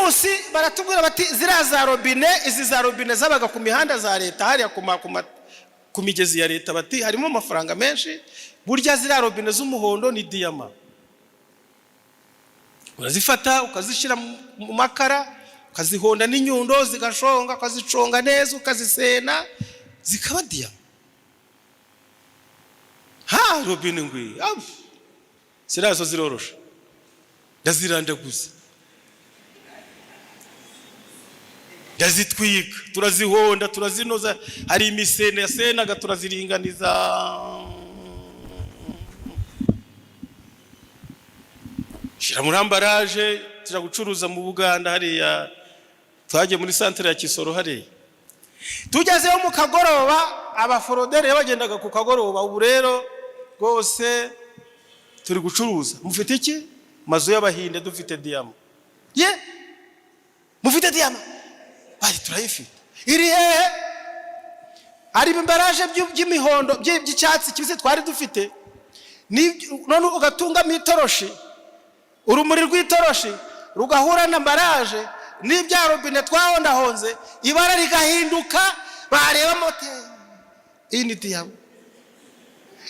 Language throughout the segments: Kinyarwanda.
Primus baratubwira bati ziriya za robine, izi za robine zabaga ku mihanda za leta hariya ku migezi ya leta, bati harimo amafaranga menshi. Burya ziriya robine z'umuhondo ni diyama, urazifata ukazishyira mu makara, ukazihonda n'inyundo zigashonga, ukaziconga neza, ukazisena zikaba diyama. Ha robine ngwi ziriya zo zirorosha, ndazirandaguza, ndazitwika, turazihonda, turazinoza. Hari imisene yasenaga turaziringaniza, shyira muri ambaraje, tujya gucuruza mu Buganda hariya. Twagiye muri santere ya Kisoro hariya. Tugezeyo mu kagoroba, abaforoderi bagendaga ku kagoroba. Ubu rero rwose turi gucuruza, mufite iki? Mazu y'Abahinde dufite diyama. Ye, mufite diyama? Bari turayifite. Iri hehe? Hari ibimbaraje by'imihondo, by'icyatsi kibisi twari dufite, none ugatungamo itoroshi, urumuri rw'itoroshi rugahura na ambaraje n'ibya robine twahondahonze, ibara rigahinduka, bareba moteri, iyi ni diyama.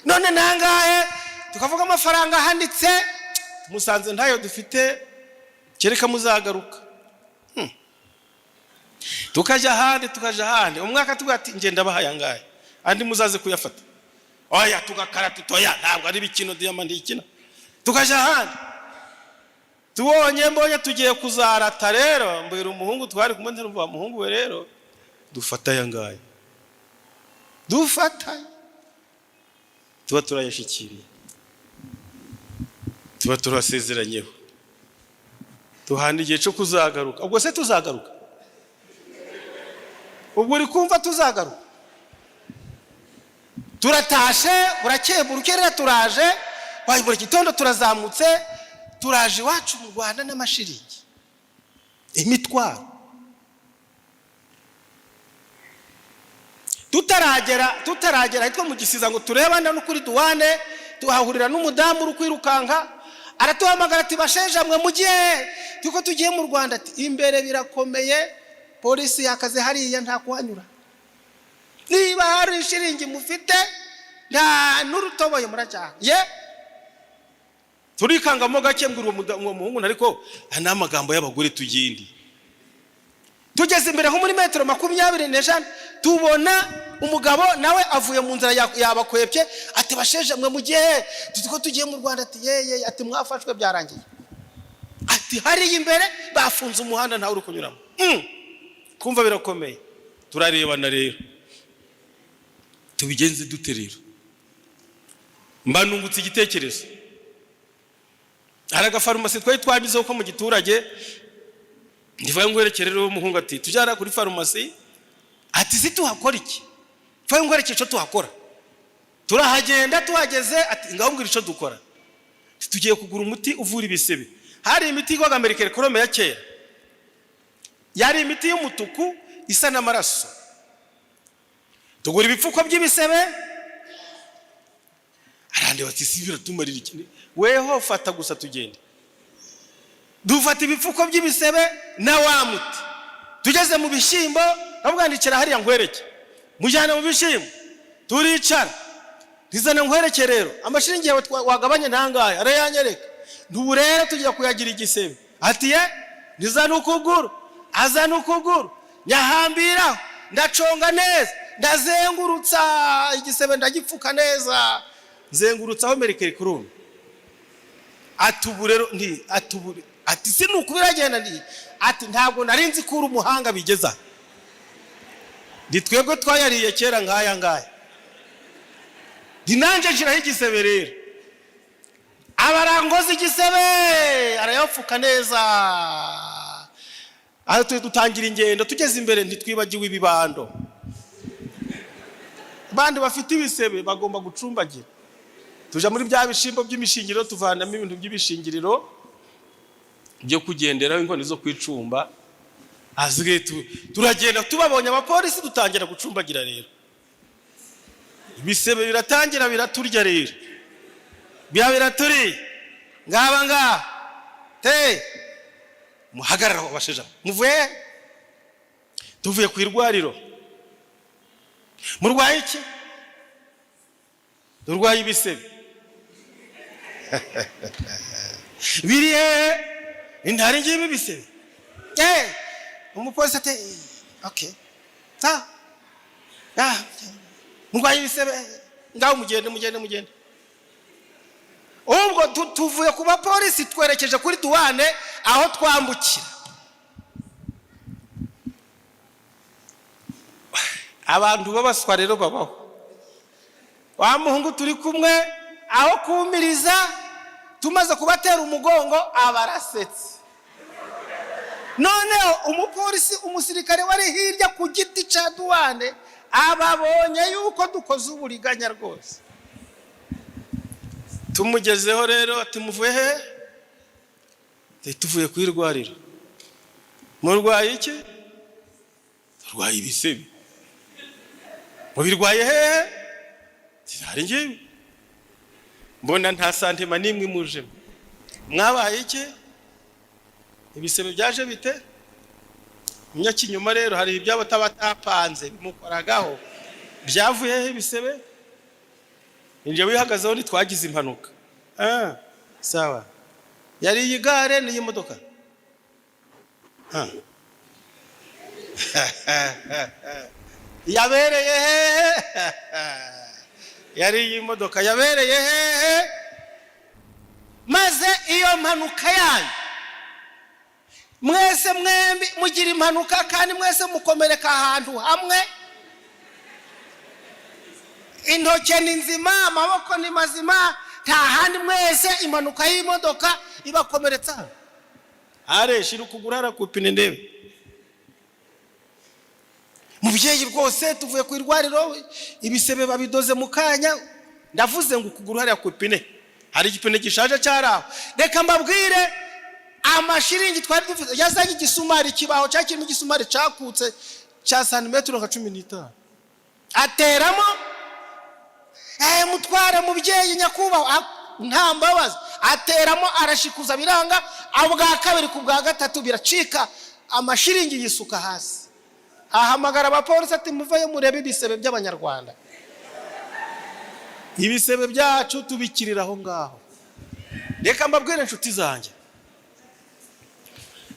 None nangahe? Tukavuga amafaranga ahanitse, musanze ntayo dufite, kereka muzagaruka. Tukajya ahandi, tukajya ahandi, umwaka tuvuga ati ngenda bahaye angahe, andi muzaze kuyafata. Oya, tugakara tutoya, ntabwo ari ibikino, diyama ntikina. Tukajya ahandi, tubonye mbonye tugiye kuzarata. Rero mbwira umuhungu twari kumwe, ntarumva muhungu we, rero dufata aya ngaya, dufata tuba turayashyikiriye, tuba turasezeranyeho, duhana igihe cyo kuzagaruka. Ubwo se tuzagaruka? Ubwo uri kumva tuzagaruka? Turatashe, burakeye, burukerera turaje, buri gitondo turazamutse, turaje iwacu mu Rwanda n'amashiringi, imitwaro. Tutaragera ahitwa mu Gisiza ngo turebane no kuri duwane, tuhahurira n'umudamu uri kwirukanka, aratuhamagara ati basheja mwe mugiye? Tuko tugiye mu Rwanda. Ati imbere birakomeye, polisi yakaze hariya, nta kuhanyura. Niba hari ishiringi mufite, nta n'urutoboye muracyaha ye. Turikangamo gake, mbwira uwo muhungu, ariko aya ni amagambo y'abagore, tugende. Tugeze imbere nko muri metero 25, tubona umugabo nawe avuye mu nzira, yabakwebye, ati basheje mwe mugiye? Tuzi ko tugiye mu Rwanda. Ati yeye, ati mwafashwe byarangiye, ati hariya imbere bafunze umuhanda, ntawe uri kunyuramo. Kumva birakomeye. Turarebana rero, tubigenze dute? Rero mba nungutse igitekerezo. Hari agafarumasi twari twanyuzeho ko mu giturage, ndivuga ngwerekere rero umuhungu, ati tujyana kuri farumasi. Ati si tuhakora iki? Mvuga ngwerekere icyo tuhakora. Turahagenda, tuhageze ati ngaho mbwira icyo dukora. Ati, tugiye kugura umuti uvura ibisebe. Hari imiti yitwaga mercurochrome ya kera, yari imiti y'umutuku isa n'amaraso. Tugura ibipfuko by'ibisebe. Arandeba ati si biratumarira iki? Weho fata gusa tugende. Dufata ibipfuko by'ibisebe na wa muti. Tugeze mu bishyimbo, ndavuga ndicara hariya nkwereke. Mujyana mu bishyimbo, turicara, rizana nkwereke rero amashiringi yawe wagabanye ntangahe. Arayanyereka. Ntubu rero tugiye kuyagira igisebe. Ati ye, nizana ukuguru, azana ukuguru, nyahambiraho, ndaconga neza, ndazengurutsa igisebe, ndagipfuka neza, nzengurutsaho mercurochrome. Ati ubu rero nti, ati ubu, ati si nuko biragenda. Nti ati ntabwo nari nzi ko uri umuhanga bigeza. Ndi twebwe twayariye kera nk'aya ngaya. Ndi nanjye nshyiraho igisebe rero, abarangoza igisebe, arayapfuka neza. Aho dutangira ingendo, tugeze imbere ntitwibagiwe ibibando. Abandi bafite ibisebe bagomba gucumbagira. Tuja muri bya bishimbo by'imishingiriro, tuvanamo ibintu by'ibishingiriro byo kugenderaho, inkoni zo kwicumba. Hasigaye turagenda, tubabonye abapolisi dutangira gucumbagira rero, ibisebe biratangira biraturya rero, biba biraturiye ngaba ngaha te. Muhagarara aho, basheja. Muvuye? Tuvuye ku irwariro. Murwaye iki? Turwaye ibisebe. Biri hehe? Intare ngibi ibisebe. Umupolisi ati: "Okay, ah ah, murwaye ibisebe, ngaho mugende, mugende, mugende." Ubwo tuvuye ku bapolisi, twerekeje kuri douane aho twambukira. Abantu b'abaswa rero babaho. Wa muhungu turi kumwe, aho kumiriza, tumaze kubatera umugongo, abarasetse. Noneho umupolisi, umusirikare wari hirya ku giti cya douane, ababonye yuko dukoze uburiganya rwose. Tumugezeho rero ati: "Muvuye he?" "Tuvuye ku irwariro." "Murwaye iki?" "Turwaye ibisebe." "Mubirwaye hehe?" "Hari ngibi." Mbona nta sentiment n'imwe imujemo. "Mwabaye iki? Ibisebe byaje bite?" Umunyakinyoma rero hari ibyabo ataba atapanze, bimukoragaho. "Byavuye hehe ibisebe?" "Inje wihagazeho, ntitwagize impanuka." "Ah, sawa. Yari iyi gare n'iyi modoka?" "Ah. Yabereye hehe?" "Yari iyi modoka." "Yabereye hehe?" Maze iyo mpanuka yanyu, mwese mwembi mugira impanuka, kandi mwese mukomereka ahantu hamwe, intoki ni nzima, amaboko ni mazima, nta handi, mwese impanuka y'imodoka ibakomeretsa. Are shira ukuguru harakupine ndebe. "Mubyeyi, rwose tuvuye ku irwariro, ibisebe babidoze mu kanya." Ndavuze ngo ukuguru hariya ku ipine, hari igipine gishaje cyari aho. Reka mbabwire, amashiringi twari dufite, yazanye igisumari, ikibaho cyari kirimo igisumari cakutse cya santimetero nka 15, ateramo. Mutware, mubyeyi, nyakubahwa, nta mbabazi, ateramo, arashikuza, biranga. Bwa kabiri, ku bwa gatatu biracika, amashiringi yisuka hasi. Ahamagara abapolisi ati: "Muveyo murebe ibisebe by'Abanyarwanda." Ibisebe byacu tubikirira aho ngaho. Reka mbabwire, inshuti zanjye,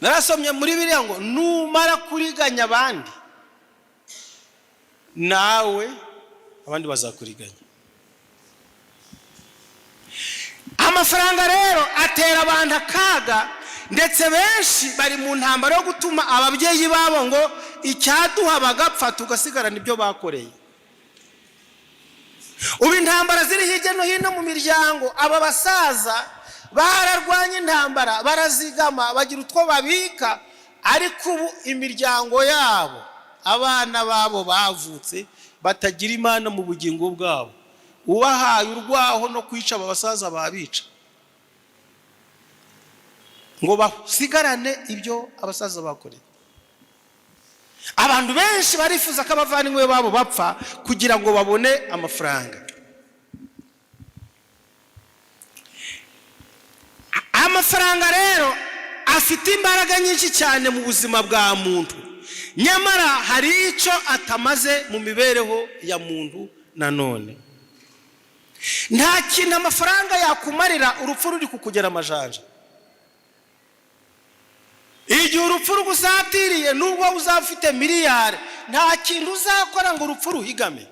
narasomye muri biriya ngo numara kuriganya abandi, nawe abandi bazakuriganya. Amafaranga rero atera abantu akaga, ndetse benshi bari mu ntambaro yo gutuma ababyeyi babo ngo icyaduha bagapfa, tugasigarana ibyo bakoreye. Ubu intambara ziri hirya no hino mu miryango. Aba basaza bararwanya intambara, barazigama, bagira utwo babika, ariko ubu imiryango yabo, abana babo bavutse batagira Imana mu bugingo bwabo, ubahaye urwaho no kwica aba basaza babica ngo basigarane ibyo abasaza bakoreye. Abantu benshi barifuza ko abavandimwe babo bapfa kugira ngo babone amafaranga. Amafaranga rero afite imbaraga nyinshi cyane mu buzima bwa muntu, nyamara hari icyo atamaze mu mibereho ya muntu. Nanone nta kintu amafaranga yakumarira urupfu ruri kukugera amajanja. Igihe urupfu rugusatiriye, nubwo uzaba ufite miliyari, nta kintu uzakora ngo urupfu ruhigame.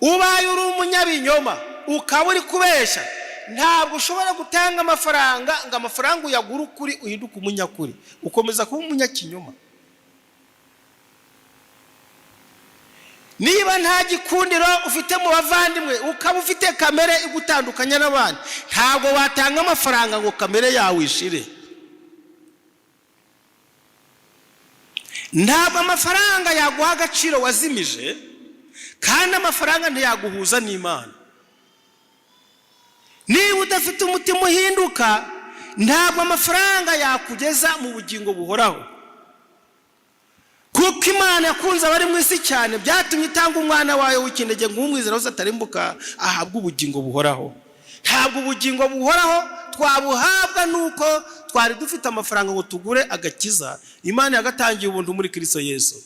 Ubaye uri umunyabinyoma, ukaba uri kubeshya, ntabwo ushobora gutanga amafaranga ngo amafaranga uyagure ukuri, uhinduke umunyakuri, ukomeza kuba umunyakinyoma. Niba nta gikundiro ufite mu bavandimwe, ukaba ufite kamere igutandukanya n'abandi, ntabwo watanga amafaranga ngo kamere yawe ishire. Ntabwo amafaranga yaguha agaciro wazimije, kandi amafaranga ntiyaguhuza n'Imana. Niba udafite umutima uhinduka, ntabwo amafaranga yakugeza mu bugingo buhoraho, kuko Imana yakunze abari mu isi cyane, byatumye itanga umwana wayo w'ikinege ngo umwizera wese atarimbuka, ahabwe ubugingo buhoraho. Ntabwo ubugingo buhoraho Twabuhabwa nuko twari dufite amafaranga ngo tugure agakiza. Imana yagatangiye ubuntu muri Kirisito Yesu.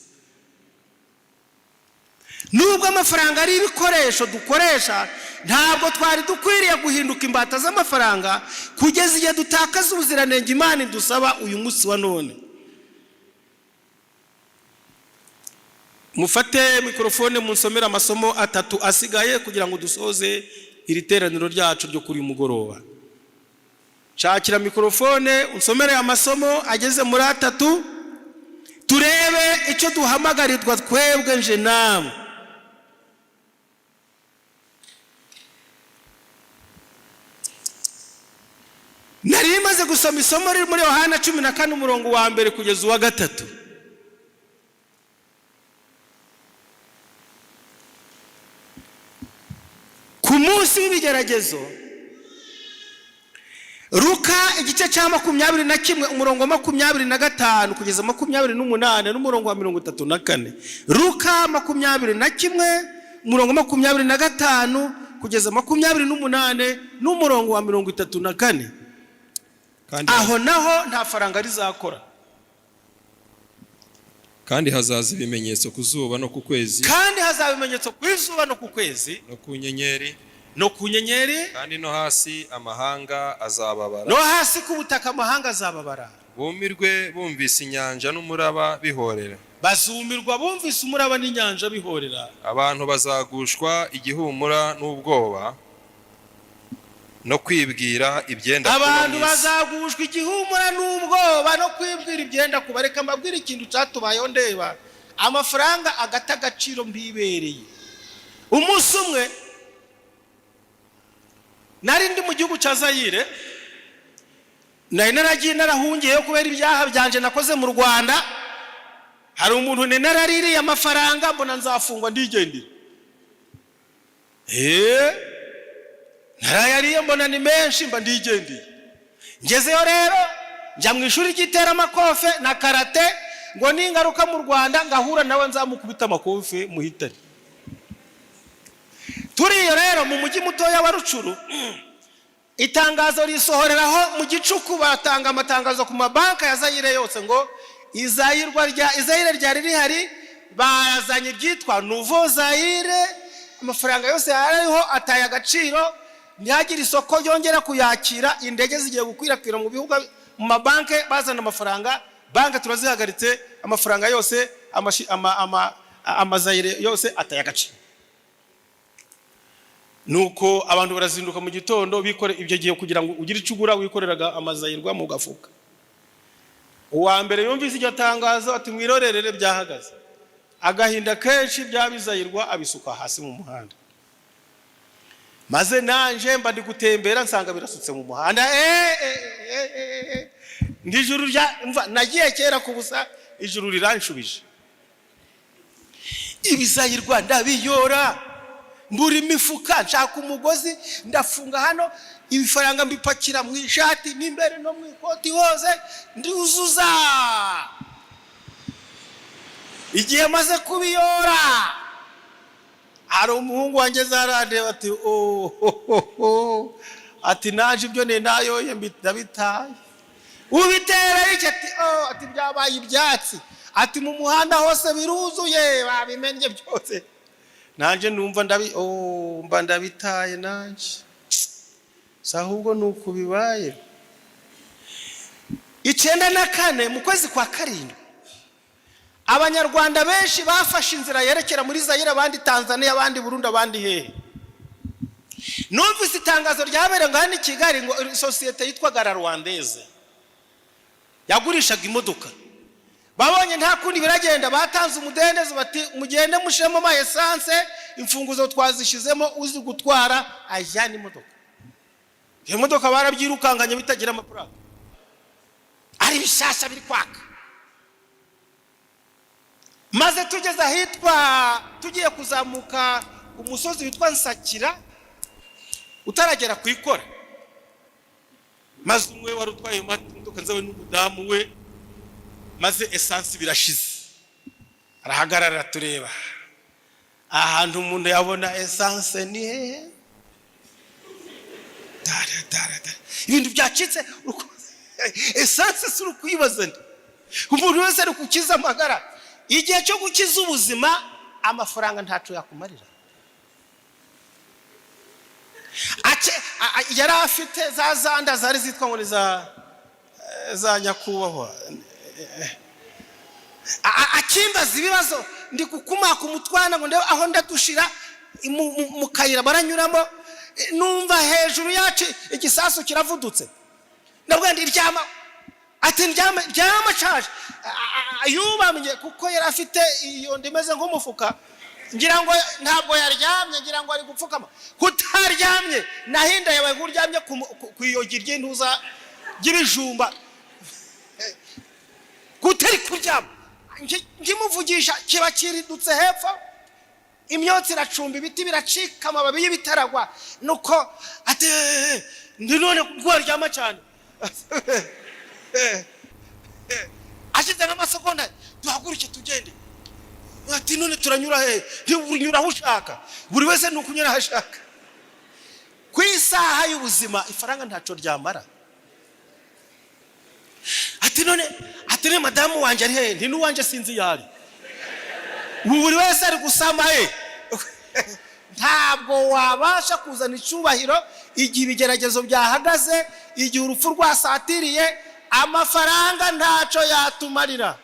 Nubwo amafaranga ari ibikoresho dukoresha, ntabwo twari dukwiriye guhinduka imbata z'amafaranga kugeza igihe dutakaza ubuziranenge Imana idusaba uyu munsi wa none. Mufate mikorofone, munsomere amasomo atatu asigaye kugira ngo dusoze iri teraniro ryacu ryo kuri uyu mugoroba. Shakira mikorofone, unsomere amasomo ageze muri atatu, turebe icyo duhamagarirwa twebwe nje nawe. Nari maze gusoma isomo riri muri Yohana 14, umurongo wa 1 kugeza uwa 3. Ku munsi w'ibigeragezo, Luka igice cya 21, umurongo wa 25 kugeza 28 n'umurongo wa 34. Luka 21, umurongo wa 25 kugeza 28 n'umurongo wa 34. Aho naho nta faranga rizakora. Kandi hazaza ibimenyetso ku zuba no ku kwezi. Kandi hazaba ibimenyetso ku izuba no ku kwezi. No ku nyenyeri. No ku nyenyeri. Kandi no hasi amahanga azababara. No hasi ku butaka amahanga azababara. Bumirwe bumvise inyanja n'umuraba bihorera. Bazumirwa bumvise umuraba n'inyanja bihorera. Abantu bazagushwa igihumura n'ubwoba no kwibwira ibyenda kuba. Abantu bazagushwa igihumura n'ubwoba no kwibwira ibyenda kuba. Reka mbabwire ikintu cyatubayeho ndeba amafaranga agata agaciro mbibereye. Umunsi umwe nari ndi mu gihugu cya Zayire, nari naragiye narahungiyeyo kubera ibyaha byanje nakoze mu Rwanda. Hari umuntu nari naraririye amafaranga, mbona nzafungwa, ndigendera. Narayariye mbona ni menshi, mba ndigendeye. Ngezeyo rero njya mu ishuri ry'iteramakofe na karate, ngo ningaruka mu Rwanda ngahura nawe nzamukubita amakofe muhitane. Turiyo rero mu mujyi mutoya wa Rucuru, itangazo risohoreraho mu gicuku, batanga amatangazo ku mabanki ya Zayire yose ngo Izayire ryari rihari, bazanye ibyitwa Nouveau Zaire, amafaranga yose yari ariho ataye agaciro, ntihagire isoko ryongera kuyakira, indege zigiye gukwirakwira mu bihugu, mu mabanki bazana amafaranga, banki turazihagaritse, amafaranga yose amazayire yose ataye agaciro. Nuko abantu barazinduka mu gitondo bikore ibyo gihe kugira ngo ugire icyo ugura, wikoreraga amazayirwa mu gafuka. Uwa mbere yumvise iryo tangazo ati mwirorerere byahagaze. Agahinda kenshi bya bizayirwa abisuka hasi mu muhanda. Maze nanje mba ndi gutembera nsanga birasutse mu muhanda. Ndijuru rya mva nagiye kera kubusa, ijuru riranshubije. Ibizayirwa ndabiyora, mbura imifuka, nshaka umugozi ndafunga hano, ibifaranga mbipakira mu ishati n'imbere no mu ikoti hose nduzuza. Igihe maze kubiyora, hari umuhungu wanjye zarandeba ati oh, ati naje ibyo ni nayoye ndabitaye. Ubitera iki? Ati oh, ati byabaye ibyatsi, ati mu muhanda hose biruzuye, babimennye byose. Nanje numva ndabi oh, mba ndabitaye nanje. Si ahubwo ni uku bibaye. 94 mu kwezi kwa 7, Abanyarwanda benshi bafashe inzira yerekera muri Zayire, abandi Tanzania, abandi Burundi, abandi hehe. Numvise itangazo ryabereye ngo hano i Kigali, ngo sosiyete yitwaga La Rwandaise yagurishaga imodoka, babonye nta kundi biragenda, batanze umudendezo bati mugende mushiremo ama essence, imfunguzo twazishizemo, uzi gutwara ajyana imodoka. Iyo modoka barabyirukankanye bitagira amafaranga, ari bishasha biri kwaka. Maze tugeze ahitwa, tugiye kuzamuka umusozi witwa Nsakira, utaragera ku ikora, maze umwe wari utwaye imodoka nzawe n'umudamu we, maze essence birashize, arahagarara tureba ahantu umuntu yabona essence ni hehe. Dara, dara, dara. Ibintu byacitse, essence si uri kuyibaza nde? Umuntu wese ari gukiza amagara. Igihe cyo gukiza ubuzima, amafaranga ntaco yakumarira. Yari afite za zanda zari zitwa ngo ni za nyakubahwa. Akimbaza ibibazo, ndi kukumaka umutwana ngo ndebe aho ndadushira mu kayira baranyuramo. Numva hejuru yacu igisasu kiravudutse. Ndabwo ndi ryama, ati ndyama, ryama caje. Yubamye kuko yari afite iyo ndimeze nk'umufuka, ngira ngo ntabwo yaryamye, ngira ngo ari gupfukama. Kutaryamye nahinda yabaye nk'uryamye ku iyogi ry'intuza ry'ibijumba, kutari kuryama. Nkimuvugisha kiba kiridutse hepfo, imyotsi iracumba, ibiti biracika, amababi y'ibitaragwa. Nuko ati: "Ndi none rwaryama cyane." Ashyize nk'amasegonda, duhaguruke tugende. Ati: "None turanyura he?" Ntiunyura aho ushaka, buri wese ni ukunyura aho ashaka. Ku isaha y'ubuzima ifaranga ntaco ryamara. Ati none, ati none madamu wanjye ari hehe? Nti n'uwanjye sinzi iyo ari. Ubu buri wese ari gusama he. Ntabwo wabasha kuzana icyubahiro igihe ibigeragezo byahagaze, igihe urupfu rwasatiriye. Amafaranga ntaco yatumarira,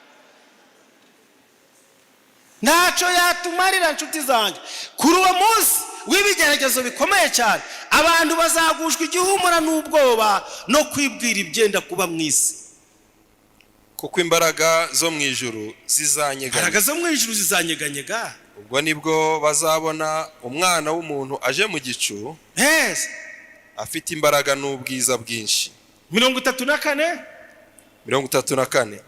ntaco yatumarira, nshuti zanjye. Kuri uwo munsi w'ibigeragezo bikomeye cyane, abantu bazagushwa igihumura n'ubwoba no kwibwira ibyenda kuba mu isi. Kuko imbaraga zo mu ijuru zizanyeganyega. Imbaraga zo mu ijuru zizanyeganyega. Ubwo nibwo bazabona Umwana w'umuntu aje mu gicu, afite imbaraga n'ubwiza bwinshi. 34. 34.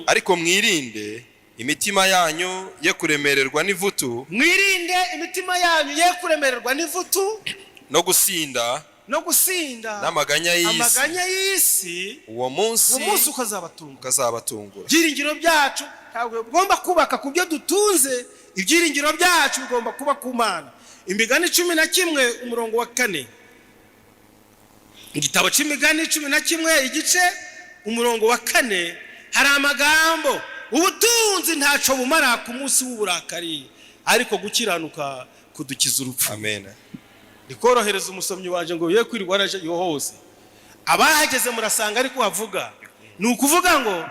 Ariko mwirinde, imitima yanyu ye kuremererwa n'ivutu, Mwirinde, imitima yanyu ye kuremererwa n'ivutu, no gusinda, no gusinda, n'amaganya y'isi, amaganya y'isi, uwo munsi uwo munsi ukazabatunga, ukazabatungura. Ibyiringiro byacu ntabwo bigomba kubaka ku byo dutunze, ibyiringiro byacu bigomba kuba ku Mana. Imigani 11 umurongo wa 4. Igitabo cy'Imigani 11 igice umurongo wa 4, hari amagambo: "Ubutunzi ntaco bumara ku munsi w'uburakari, ariko gukiranuka kudukiza urupfu." Amen. Ndikorohereza umusomyi wanje ngo ye kwirirwa araje yo hose. Abahageze murasanga ariko havuga, ni ukuvuga ngo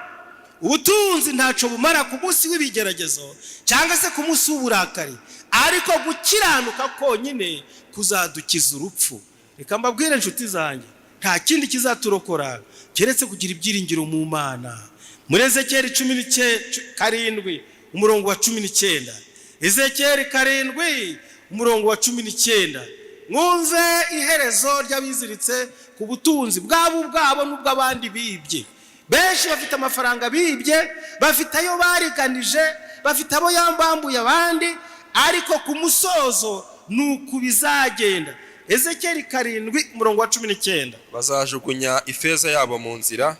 ubutunzi ntaco bumara ku munsi w'ibigeragezo cyangwa se ku munsi w'uburakari, ariko gukiranuka konyine kuzadukiza urupfu. Reka mbabwire, inshuti zanjye, nta kindi kizaturokora keretse kugira ibyiringiro mu Mana. Muri Ezekiyeli 7 umurongo wa 19, Ezekiyeli 7 umurongo wa 19, mwumve iherezo ry'abiziritse ku butunzi bwabo ubwabo n'ubw'abandi bibye. Benshi bafite amafaranga bibye, bafite ayo bariganije, bafite abo yambambuye abandi, ariko ku musozo ni uku bizagenda. Ezekiyeli 7 umurongo wa 19. Bazajugunya ifeza yabo mu nzira,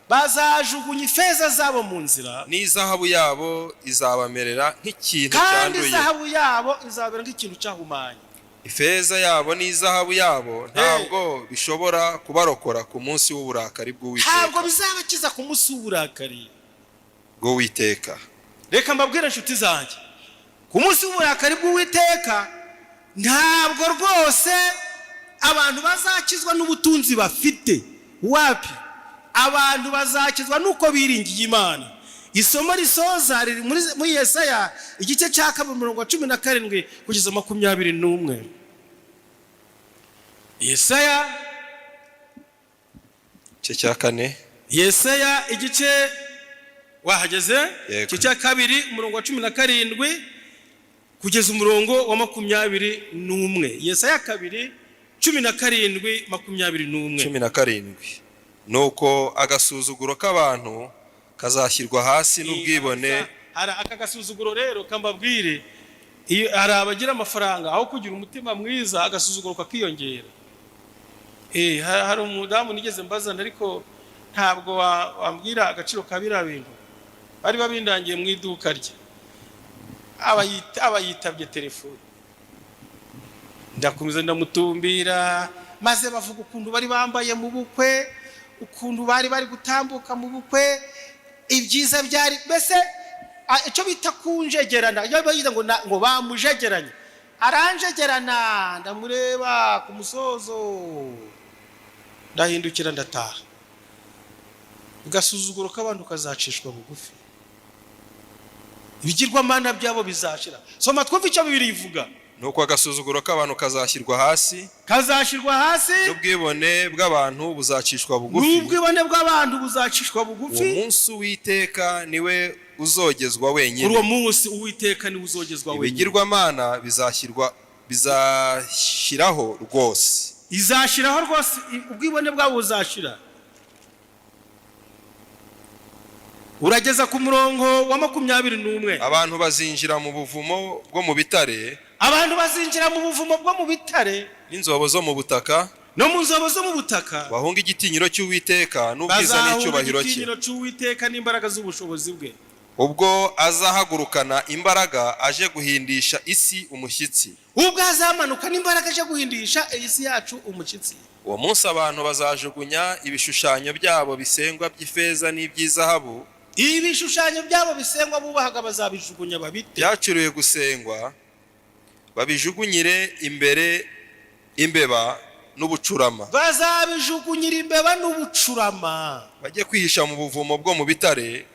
Bazajugunya ifeza zabo mu nzira, n'izahabu yabo izabamerera nk'ikintu kandi cyanduye. Izahabu yabo izabera nk'ikintu cyahumanye. Ifeza yabo n'izahabu yabo ntabwo bishobora kubarokora ku munsi w'uburakari Ntabwo bw'Uwiteka. bizabakiza ku munsi w'uburakari Bw'Uwiteka. Reka mbabwire, inshuti zanjye, ku munsi w'uburakari bw'Uwiteka ntabwo rwose abantu bazakizwa n'ubutunzi bafite. Wapi, abantu bazakizwa n'uko biringiye Imana. Isomo risoza riri muri Yesaya igice cya 2 umurongo wa 17 kugeza 21. Yesaya Igice cya 4. Yesaya igice, wahageze? Yego. Igice cya 2 umurongo wa 17 kugeza umurongo wa 21. Yesaya 2, 17, 21. 17. Nuko agasuzuguro k'abantu kazashyirwa hasi n'ubwibone. Hari aka gasuzuguro rero, kambabwire, iyo hari abagira amafaranga, aho kugira umutima mwiza agasuzuguro kakiyongera. Hari umudamu nigeze mbazana, ariko ntabwo wambwira agaciro ka biriya bintu bari babindangiye mu iduka rye. Aba yitabye telefone, ndakomeza ndamutumbira. Maze bavuga ukuntu bari bambaye mu bukwe, ukuntu bari bari gutambuka mu bukwe, ibyiza byari mbese icyo bita kunjegerana. Iyo bagize ngo ngo bamujegeranye, aranjegerana, ndamureba ku musozo, ndahindukira ndataha. Agasuzuguro k'abantu kazacishwa bugufi, ibigirwamana byabo bizashira. Soma twumve icyo Bibiliya ivuga. Nuko agasuzuguro k'abantu kazashyirwa hasi, kazashyirwa hasi, n'ubwibone bw'abantu buzacishwa bugufi. N'ubwibone bw'abantu buzacishwa Uwo bugufi. munsi Uwiteka niwe uzogezwa Kuri wenyine. uwo munsi Uwiteka niwe uzogezwa wenyine. Ibigirwamana bizashyirwa, bizashyiraho rwose. Izashyiraho rwose, ubwibone bwabo buzashira. Urageza ku murongo wa 21. Abantu bazinjira mu buvumo bwo mu bitare, Abantu bazinjira mu buvumo bwo mu bitare, n'inzobo zo mu butaka, no mu nzobo zo mu butaka, bahunga igitinyiro cy'Uwiteka n'ubwiza Bazahunga n'icyubahiro cye, igitinyiro cy'Uwiteka n'imbaraga z'ubushobozi bwe, ubwo azahagurukana imbaraga aje guhindisha isi umushyitsi. Ubwo azamanuka n'imbaraga aje guhindisha iyi si yacu umushyitsi. Uwo munsi abantu bazajugunya ibishushanyo byabo bisengwa by'ifeza n'iby'izahabu, Ibishushanyo byabo bisengwa bubahaga bazabijugunya babite, byacuriwe gusengwa, babijugunyire imbere imbeba n'ubucurama, Bazabijugunyira imbeba n'ubucurama, bajye kwihisha mu buvumo bwo mu bitare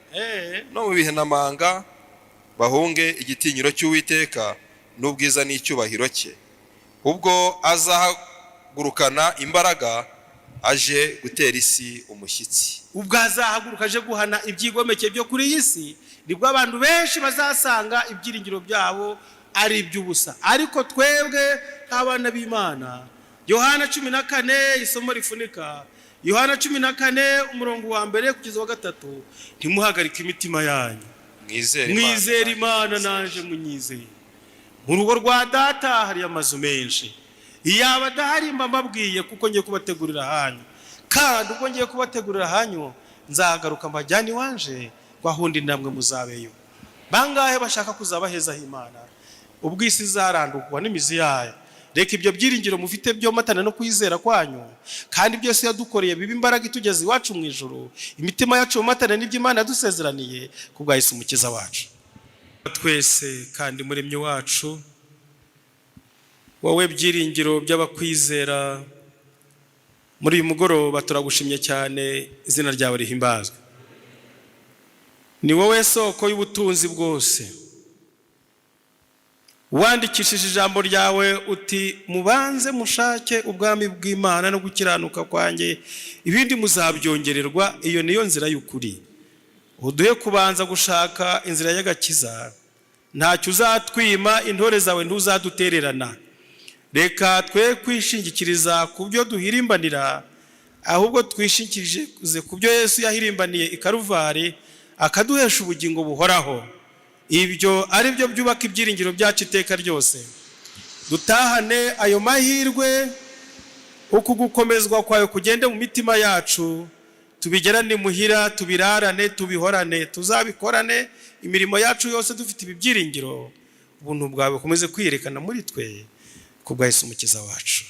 no mu bihenamanga, bahunge igitinyiro cy'Uwiteka n'ubwiza n'icyubahiro cye, ubwo azahagurukana imbaraga aje gutera isi umushyitsi. Ubwo azahaguruka aje guhana ibyigomeke byo kuri iyi si, nibwo abantu benshi bazasanga ibyiringiro byabo ari iby'ubusa. Ariko twebwe nk'abana b'Imana, Yohana 14, isomo rifunika, Yohana 14, umurongo wa mbere kugeza wa gatatu: "Ntimuhagarike imitima yanyu, Mwizere Imana, mwizere Imana, naje munyizeye. Mu rugo rwa Data hari amazu menshi. Iyaba adahari mba mbabwiye, kuko ngiye kubategurira ahanyu. Kandi ubwo ngiye kubategurira ahanyu, nzagaruka mbajyane iwanje, ngo ahundi namwe muzabeyo." Bangahe bashaka kuzaba heza h'Imana ubwo isi izarandurwa n'imizi yayo? Reka ibyo byiringiro mufite byomatana no kwizera kwanyu, kandi byose yadukoreye biba imbaraga itugeza iwacu mu ijuru. Imitima yacu yomatane n'ibyo Imana yadusezeraniye ku bwa Yesu Umukiza wacu twese. Kandi Muremyi wacu, wowe byiringiro by'abakwizera, muri uyu mugoroba turagushimye cyane, izina ryawe rihimbazwe. Ni wowe soko y'ubutunzi bwose. Wandikishije ijambo ryawe uti: "Mubanze mushake ubwami bw'Imana no gukiranuka kwanjye, ibindi muzabyongererwa." Iyo niyo nzira y'ukuri. Uduhe kubanza gushaka inzira y'agakiza. Ntacyo uzatwima, intore zawe ntuzadutererana. Reka twe kwishingikiriza ku byo duhirimbanira, ahubwo twishingikirize ku byo Yesu yahirimbaniye i Karuvari, akaduhesha ubugingo buhoraho. Ibyo ari byo byubaka ibyiringiro byacu iteka ryose. Dutahane ayo mahirwe, uku gukomezwa kwawe kugende mu mitima yacu, tubigerane imuhira, tubirarane, tubihorane, tuzabikorane imirimo yacu yose dufite ibi byiringiro. Ubuntu bwawe bukomeze kwiyerekana muri twe ku bwa Yesu Umukiza wacu.